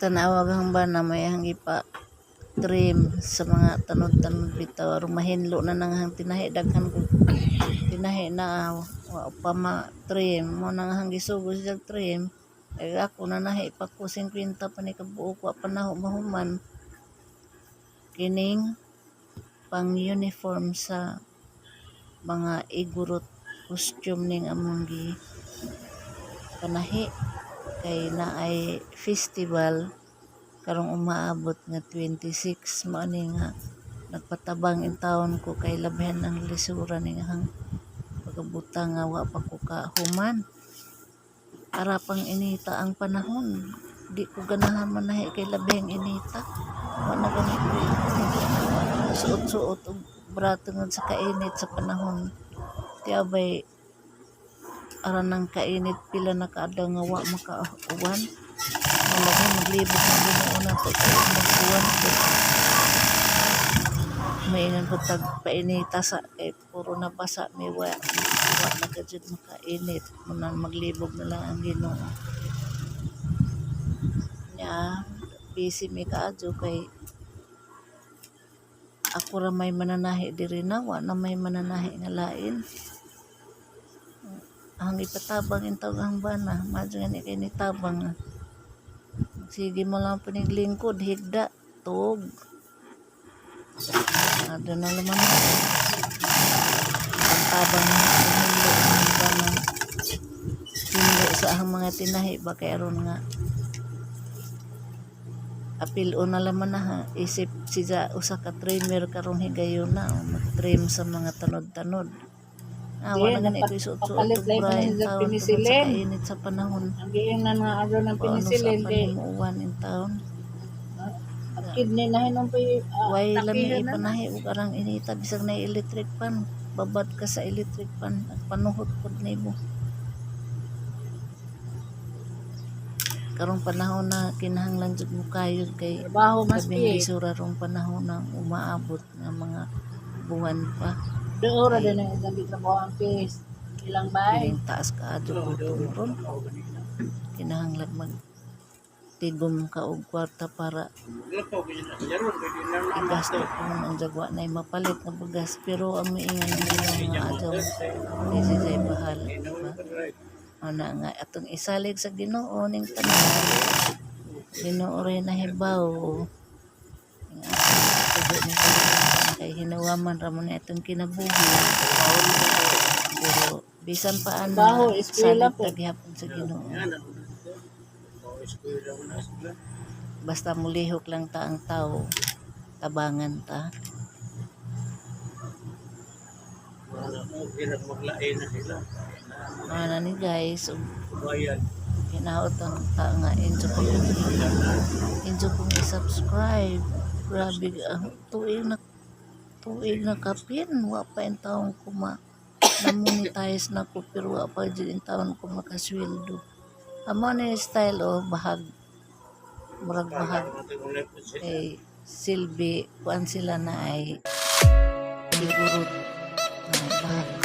Tanawa ang bana, may ang ipa trim sa mga tanod-tanod bitaw aron mahinlo na nang ang tinahi. Daghan kog tinahi na wa pa ma-trim. Mo nang ang gisugod siya trim ay ako nanahi pa ko 50 pa ni kabuok, wa pa naho mahuman kining pang uniform sa mga Igorot costume ning among gi panahi kay naay festival karong umaabot nga 26. Mao ni nga nagpatabang intawon ko kay labihan ang lisura ning ang pagabutang nga wa pa ko kahuman. Ara pang inita ang panahon. Di ko ganahan manahi kay labihang inita. Wa na gani ko suot-suot og bra tungod sa kainit sa panahon. Tiya bay ara nang kainit, pila na kaadlaw nga wa makauwan. Malagay maglibog ang Ginoo nato kay mag-uwan pud. Maingon pud tag painita sa kay puro na basa mi, wa na ka jud makainit. Muna maglibog na lang ang Ginoo. Nya busy mi kaadyo kay ako ra may mananahi diri na wa na may mananahi nga lain. Ang ipatabang intawon ang bana, madyo gani kay nitabang. Sige mo lang paniglingkod, higda, tuog. Adto na naman. Pagtabang hinlo ang bana. Hinlo sa ang mga tinahi ba kay aron nga apil na laman na ha isip siya usa ka trimmer karong higayuna o mag-trim sa mga tanod-tanod. Ah, Di, wala gani ko isuot-suot nagpapalit og lang bra man in sa taon tungod sa penicillin. Kainit sa panahon. Ang giingnan nga adlaw ng O ano sa penicillin pa kay muuwan in taon. Ang kidney na hinom pa Way lami takihan na. ipanahi og arang inita bisag na electric fan. Babad ka sa electric fan, panuhot pod nimo. Karong panahon na kinahanglan jud mo kayod kay Trabaho mas labing pi. lisura rong panahon na umaabot nga mga buwan pa. Doora Kay din ang ilang gitrabaho ang pis. Ilang bay. piling taas kaadyo gutom ron. Kinahanglan mag tigom ka og kwarta para igasto kung ang jagwa na mapalit nga bugas, pero ang miingon ang Ginoo nga adyaw di siya bahala, di ba? Ana nga atong isalig sa Ginoo ning tanan. Ginoo ray nahibaw ang atong tugo ning kalibutan kay hinuwaman ra man atong kinabuhi, pero bisan pa ana Trabaho, eskwela salig po. ta gihapon sa Ginoo. Basta mulihok lang ta ang tao, tabangan ta. Ana ni guys, ug hinaot ang ta nga injo pa kong injo kong i-subscribe. Grabe ang tuig na kapin wa pa intawon ko ma na-monetize na ko, pero wa pa jud intawon ko makasweldo. Amo ni style o bahag, murag bahag kay silbi kuan sila na ay Igorot na bahag.